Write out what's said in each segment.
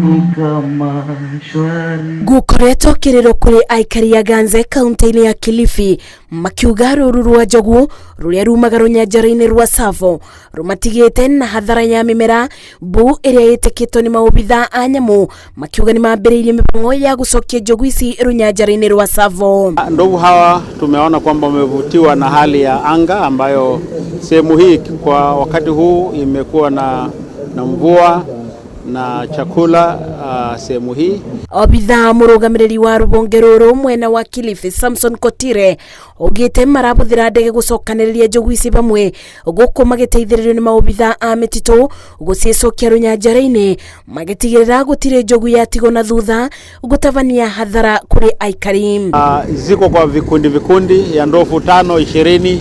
Ni kama shwari. Gukoretwo kĩrĩro kũrĩ aikari a Ganze kaunti-inĩ ya Kilifi makiuga rũru rwa njogu rũrĩa rumaga rũnyanjara-inĩ rwa Tsavo rũmatigĩte na hathara ya mĩmera mbu ĩrĩa ĩtĩkĩtwo nĩ maobitha a nyamũ makiuga nĩ mambĩrĩirie mĩhang'o ya gũcokia njogu ici rũnyanjara-inĩ rwa Tsavo. Ndovu hawa tumeona kwamba wamevutiwa na hali ya anga ambayo sehemu hii kwa wakati huu imekuwa na mvua na chakula sehemu hii. Obitha mũrũgamĩrĩri wa rũhonge rũrũ mwena wa Kilifi Samson Kotire augĩte marabũthĩra ndege gũcokanĩrĩria njogu ici pamwe gũkũ magĩteithĩrĩrio nĩ maobitha a mĩtitũ gũcicokia rũnyanjara-inĩ magĩtigĩrĩra gũtirĩ njogu yatigwo na thutha gũtabania hathara kũrĩ aikari. Ziko kwa vikundi vikundi ya ndovu 5 20,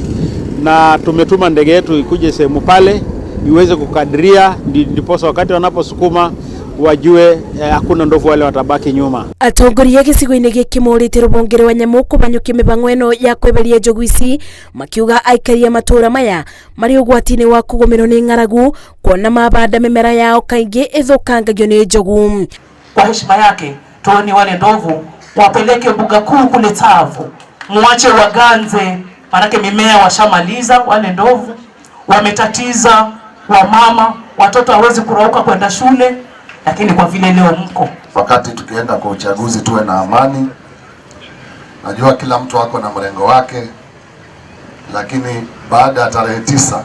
na tumetuma ndege yetu ikuje sehemu pale iweze kukadiria, ndiposa wakati wanaposukuma wajue hakuna ndovu wale watabaki nyuma. Atongoria gĩcigo-inĩ gĩkĩ morĩte rũhonge rwa nyamũ kũbanyũkia mĩbango ĩno ya kweheria njogu ici makiuga aikari a matũra maya marĩ ũgwati-inĩ wa kũgũmĩrwo nĩ ng'aragu kuona mabanda mĩmera yao kaingĩ ĩthũkangagio nĩ njogu. Kwa heshima yake toeni wale ndovu wapeleke mbuga kuu kule Tsavo, muache waganze, manake mimea washamaliza wale ndovu, wametatiza wamama, watoto hawezi kurauka kwenda shule, lakini kwa vile leo mko wakati tukienda kwa uchaguzi tuwe na amani. Najua kila mtu ako na mrengo wake, lakini baada ya tarehe 9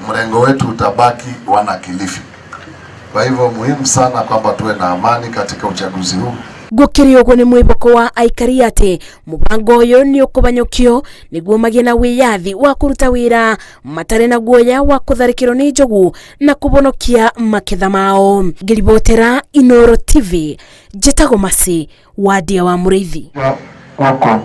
mrengo wetu utabaki wana Kilifi. Kwa hivyo muhimu sana kwamba tuwe na amani katika uchaguzi huu. Gũkĩrĩ ũguo nĩ mwĩhoko wa aikari atĩ mũbango ũyũ nĩ ũkũbanyũkio nĩguo magĩe na wĩyathi wa kũruta wĩra matarĩ na guoya wa kũtharĩkĩrwo nĩ njogu na kũbonokia maketha mao. Ngĩribotera Inooro TV, njĩtagwo Mercy Wandia wa Mũrĩithi. Huko.